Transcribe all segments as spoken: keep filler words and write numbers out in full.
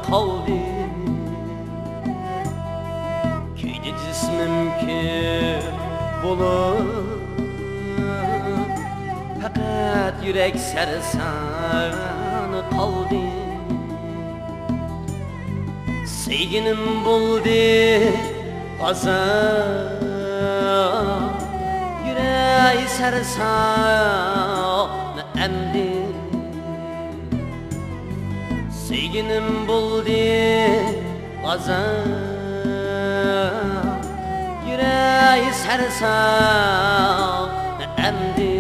قالدى. كۆيدى جىسمىم كۆل بولۇپ، پەقەت يۈرەك سەرسان قالدى. سۆيگىنىم بولدى قازان، يۈرەك سەرسان ئەمدى. سۆيگىنىم بولدى قازان، يۈرەك سەرسان ئەمدى.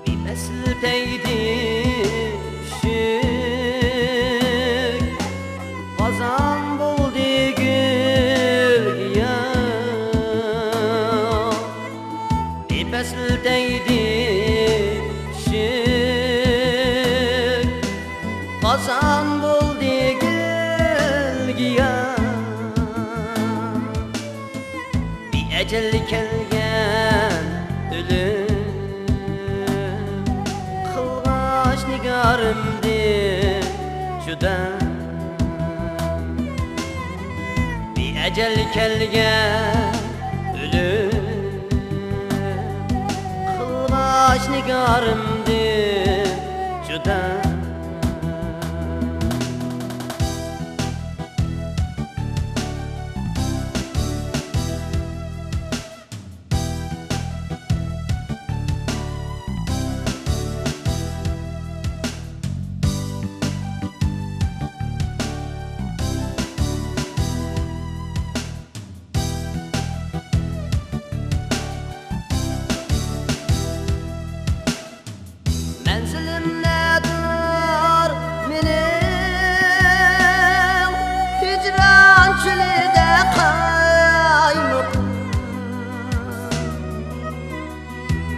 بىپەسىل تەگدى ئۈششۈك، قازان بولدى گۈل گىياھ. بىپەسىل تەگدى ئۈششۈك، قازان بولدى گۈل گىياھ. بىئەجەل كەلگەن ئۆلۈم قىلغاچ نىگارىمدىن جۇدا. بىئەجەل كەلگەن ئۆلۈم قىلغاچ نىگارىمدىن جۇدا. مەنزىلىم نەدۇر مېنىڭ، ھىجران چۆلىدە قايمۇقۇم.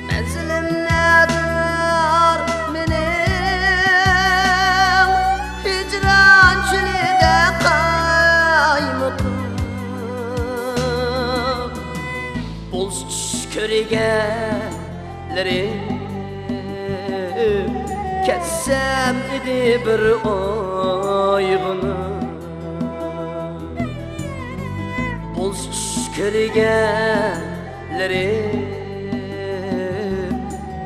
مەنزىلىم نەدۇر مېنىڭ، ھىجران چۆلىدە قايمۇقۇم. بولسا چۈش كۆرگەنلىرىم، كەتسەم ئىدى بىر ئويغىنىپ. بولسا چۈش كۆرگەنلىرىم،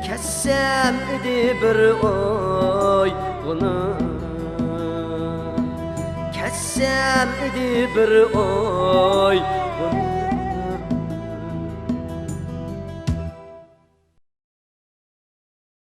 كەتسەم ئىدى بىر ئويغىنىپ. كەتسەم ئىدى بىر ئويغىنىپ.